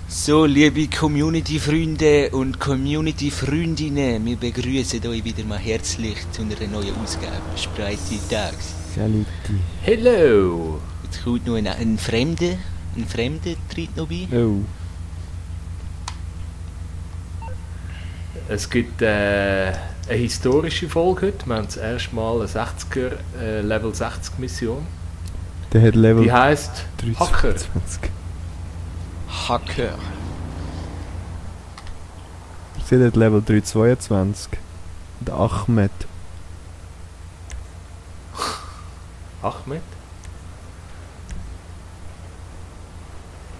So, liebe Community-Freunde und Community-Freundinnen, wir begrüßen euch wieder mal herzlich zu einer neuen Ausgabe Spreite Tags. Saluti. Hello! Jetzt kommt noch ein Fremder tritt noch bei. Oh. Es gibt eine historische Folge heute. Wir haben das erste Mal eine 60er Level 60 Mission. Der hat Level Die heisst Hacker. 23. Hacker. Sie hat Level 322. Der Ahmed. Ahmed?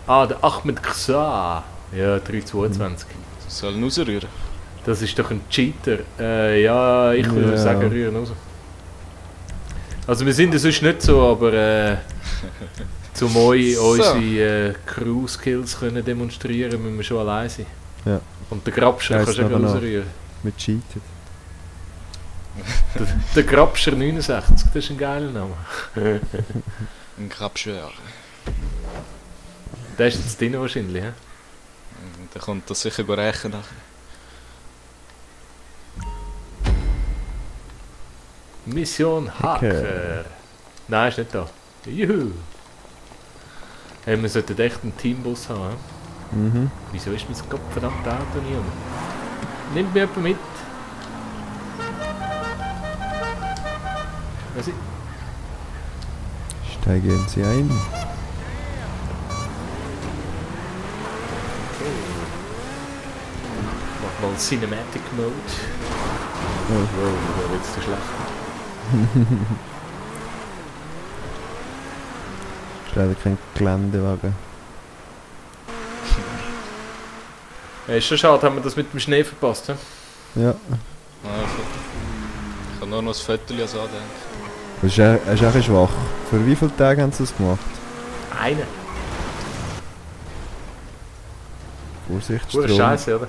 Ah, der Ahmed Ksa. Ja, 322. Soll ihn rausrühren? Das ist doch ein Cheater. Ja, ich würde Ja. sagen, rühren raus. Also wir sind ja sonst nicht so, aber zum unsere Crew-Skills können demonstrieren, müssen wir schon allein sein. Ja. Und der Grabscher Heisst kannst du auch aber noch. rausrühren. Mit cheatet. Der Grabscher 69, das ist ein geiler Name. Ein Grabschwör. Der ist jetzt drin wahrscheinlich, hä? Der kommt das sicher rächen nachher. Mission Hacker. Nein, ist nicht da. Juhu! Hey, wir sollten echt einen Teambus haben. Hä? Mhm. Wieso ist mein gottverdammte Auto nie um? Nimmt mir jemand mit? Was Steigen Sie ein. Mach mal Cinematic Mode. Oh. Wow, da wird's zu schlecht. Ist leider kein Geländewagen. Ist schon schade, haben wir das mit dem Schnee verpasst. He? Ja. Also, ich kann nur noch ein Viertel an denken. Das ist er ist auch schwach. Für wie viele Tage haben Sie das gemacht? Eine. Vorsicht, Pure Strom. Scheiße, oder?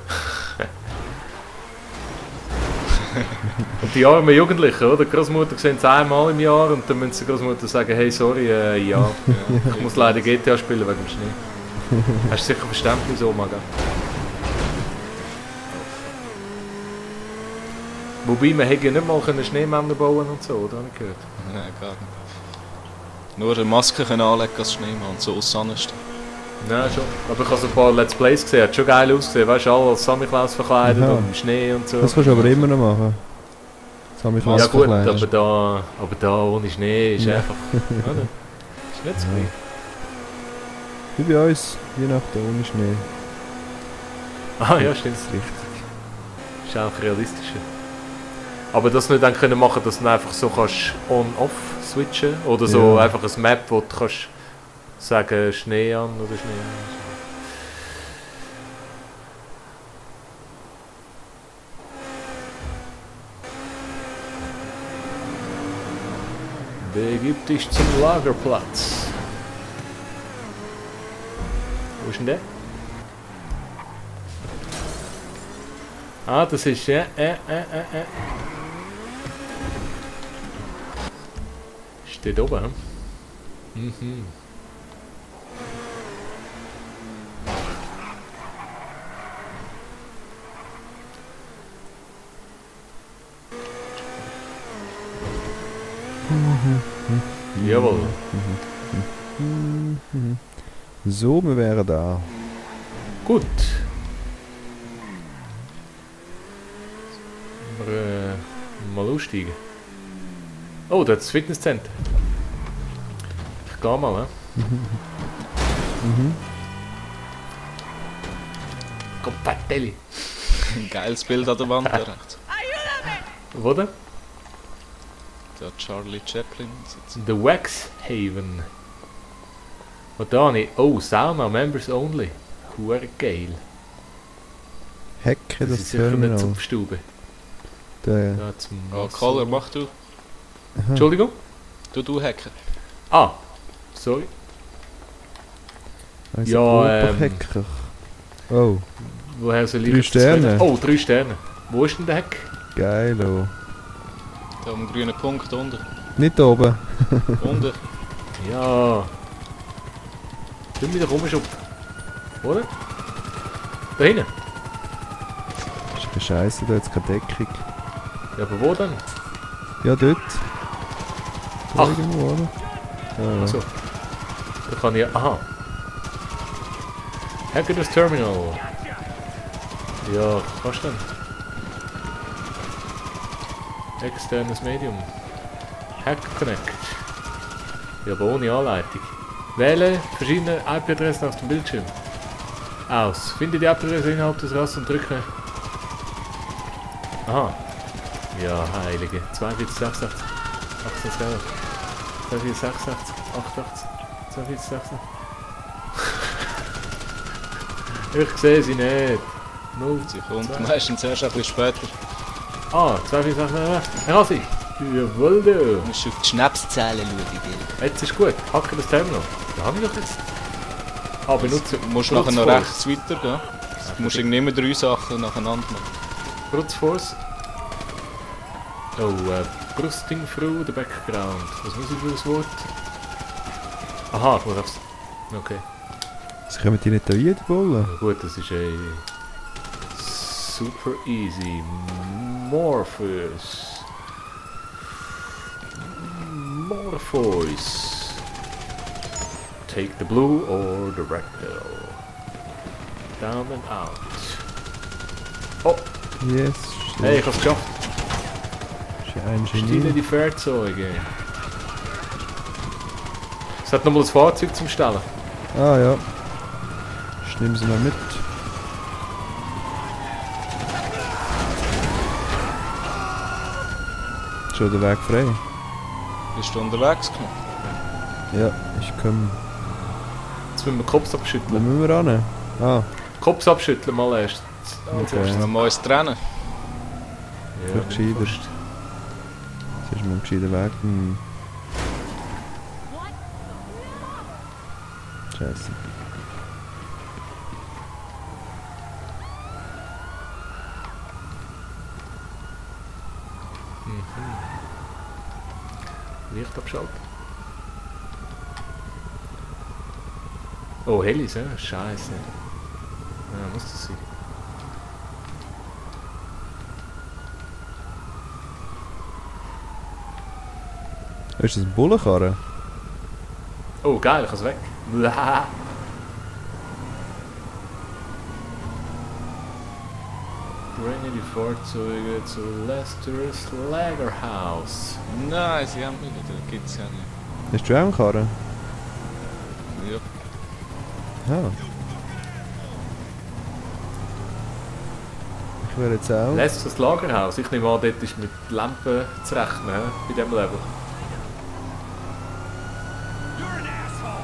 Und die armen Jugendlichen, oder? Die Großmutter sehen es einmal im Jahr und dann müssen die Großmutter sagen, hey, sorry, ja, ich muss leider GTA spielen wegen dem Schnee. Hast du sicher Verständnis, Oma, gell? Wobei, man hätte ja nicht mal Schneemänner bauen und so, oder? Habe ich gehört. Nein, gar nicht. Nur eine Maske können anlegen als Schneemann und so aus Sonne stehen. Nein, schon. Aber ich habe so ein paar Let's Plays gesehen, hat schon geil ausgesehen, weißt du, alle als Samichlaus verkleidet Aha. und im Schnee und so. Das kannst du aber immer noch machen. Das habe ich Ja fast gut, verkleidet. aber da ohne Schnee ist Ja. einfach... Oder? Ist nicht so Ja. viel. Wie bei uns, Weihnachten ohne Schnee. Ah ja, stimmt. Das ist richtig. Ist auch realistischer. Aber das nicht dann können machen, dass du einfach so kannst on-off switchen oder so Ja. einfach ein Map, wo du kannst sagen Schnee an oder Schnee an. Begib dich zum Lagerplatz. Wo ist denn der? Ah, das ist ja. Steht oben. Hm? Mhm. Jawohl. So, wir wären da. Gut. Wir, mal aussteigen. Oh, das ist das Fitnesscenter. Ich gehe mal, ne? Mhm. Kompatelli. Ein geiles Bild an der Wand da rechts. Wo denn? Der Charlie Chaplin sitzt. The Wax Haven. Und da habe ich... Oh, Sauna, Members Only. Hure geil. Hacken Das das ist sicher nicht Terminal. zum Verstauben. Der, Ja, zum Oh, Wasser. Caller, mach du. Entschuldigung? Du hacken. Ah, sorry. also Ja, Oberhacker. Oh, Woher soll ich 3 jetzt Sterne. reden? Oh, 3 Sterne. Wo ist denn der Heck? geil, oh. Da am grünen Punkt unten. Nicht oben. Unten. Ja. Dann wieder rumschupfen. Oder? Da hinten? Das ist scheiße, da jetzt keine Deckung. Ja, aber wo denn? Ja, dort. Da Ach. irgendwo, oder? Ja, ja. Achso. Da kann ich... Aha. Hacke das Terminal. Ja, kannst du denn? Externes Medium. Hack Connect. Ja, aber ohne Anleitung. Wähle verschiedene IP-Adressen auf dem Bildschirm. Aus. Finde die IP-Adresse innerhalb des Rasters und drücke. Aha. Ja, heilige. 42, 86, 88, 42, 86, 88, 42, 86. Ich sehe sie nicht. 0, Sie kommt meistens erst ein bisschen später. Ah, 246, ich habe sie. Jawohl, du. Du musst auf die Schnapszählen schauen, gell? Jetzt ist gut. Hacke das Terminal. Da habe ich doch jetzt. Ah, benutze. Du musst nachher noch rechts weitergehen. Du musst irgendwie immer 3 Sachen nacheinander machen. Brute Force. Oh, Brusting through the background. Was muss ich für das Wort? Aha, ich muss aufs... Okay. Das können die nicht da reinbauen. Ja, gut, das ist super easy. Morpheus. Morpheus. Take the blue or the red pill. Down and out. Oh, Yes. hey, ich hab's geschafft. Das ist ein Stille Genie. die Fahrzeuge. Es hat nochmal ein Fahrzeug zum Stellen. Ah ja. Ich nehme sie mal mit. Schon der Weg frei? Bist du unterwegs gekommen? Ja, ich komme. Jetzt müssen wir den Kopf Wo abschütteln. müssen wir ran? Ah, Kopf abschütteln mal erst. Okay. Müssen wir uns trennen? Ja, Vielleicht gescheiter. fast. jetzt ist mir ein gescheiter Weg. Scheiße. Licht abschalten. Oh, Helis, ja? Scheiße. Ja, muss das sein. Ist das ein Bullenkarren? Oh, geil, ich kann es weg. Blah. Bringen die Fahrzeuge zu Lester's Lagerhaus. Nein, sie haben mich nicht. Das gibt's ja nicht. Hast du auch einen Karren? Ja. Ah. Ich wäre jetzt auch. Lester's Lagerhaus. Ich nehme an, dort ist mit Lampen zu rechnen, bei diesem Level.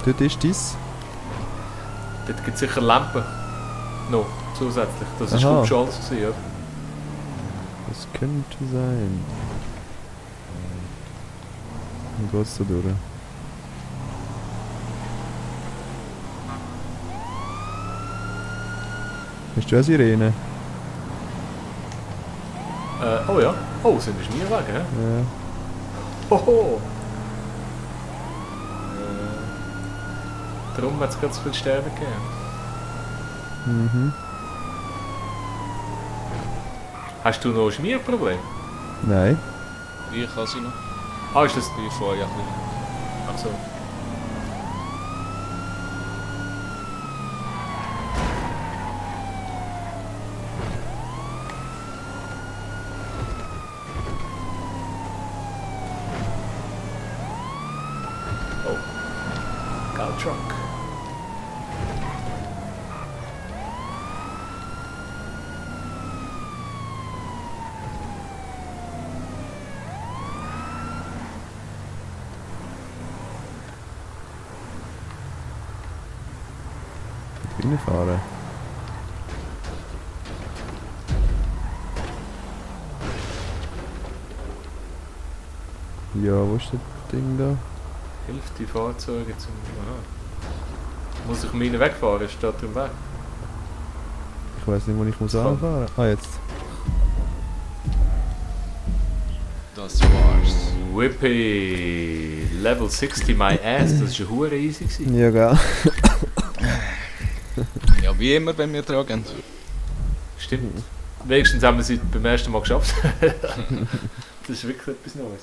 Dort ist dies. Dort gibt es sicher Lampen. Noch zusätzlich. Das ist Aha. glaub ich, schon alles gewesen, ja. Das könnte sein. Dann geht's da durch. Hast du auch Sirene? Oh ja. Oh, sind die Schmierwagen, hä? Ja. Hoho! Darum hat es ganz viele Sterne gegeben. Mhm. Hast du noch ein Schmierproblem? Nein. Ich habe sie noch. Ah, ist das... Wie vorher. Ach so. Oh. Cow truck. Reinfahren. Ja, wo ist das Ding da? Hilft die Fahrzeuge zum... Aha. Muss ich meine wegfahren? Steht er im Weg? Ich weiß nicht, wo ich muss Komm. anfahren. Ah, jetzt. Das war's. Whippy! Level 60 my ass, das war ja hure easy gewesen. Ja, gell. Ja, wie immer, wenn wir dran gehen. Stimmt. Wenigstens haben wir es beim ersten Mal geschafft. Das ist wirklich etwas Neues.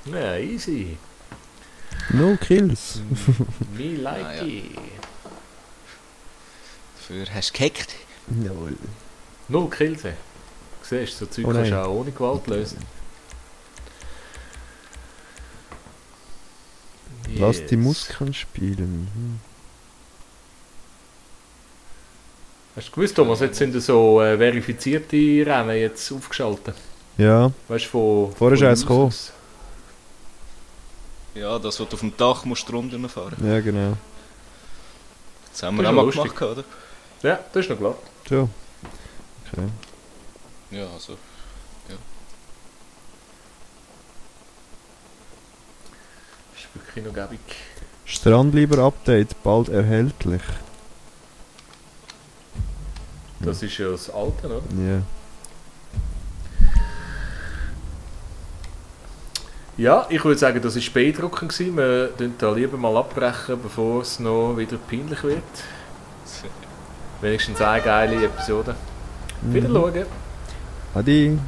Ja, easy. No Kills. Me like Ah, ja. it. Dafür hast du gehackt. Jawohl. 0 Kills. Du siehst, so Zeug Oh kannst du nein. auch ohne Gewalt lösen. Lass die Yes. Muskeln spielen. Hast du gewusst, Thomas, jetzt sind so verifizierte Rennen jetzt aufgeschaltet? Ja, Weißt du, von... Vorher ist von eins gekommen. Users. Ja, das, was du auf dem Dach musst runter fahren. ja genau. Das haben wir Das auch ist mal lustig. gemacht, oder? Ja, das ist noch klar. So. Okay. Ja, also. Das ist wirklich noch gäbig. Strandliber-Update bald erhältlich. Das ist ja das Alte, oder? Ja. Ja, ich würde sagen, das war Beidrucken. Wir tun da lieber mal abbrechen, bevor es noch wieder peinlich wird. Wenigstens eine geile Episode. Wieder schauen. Adi. Die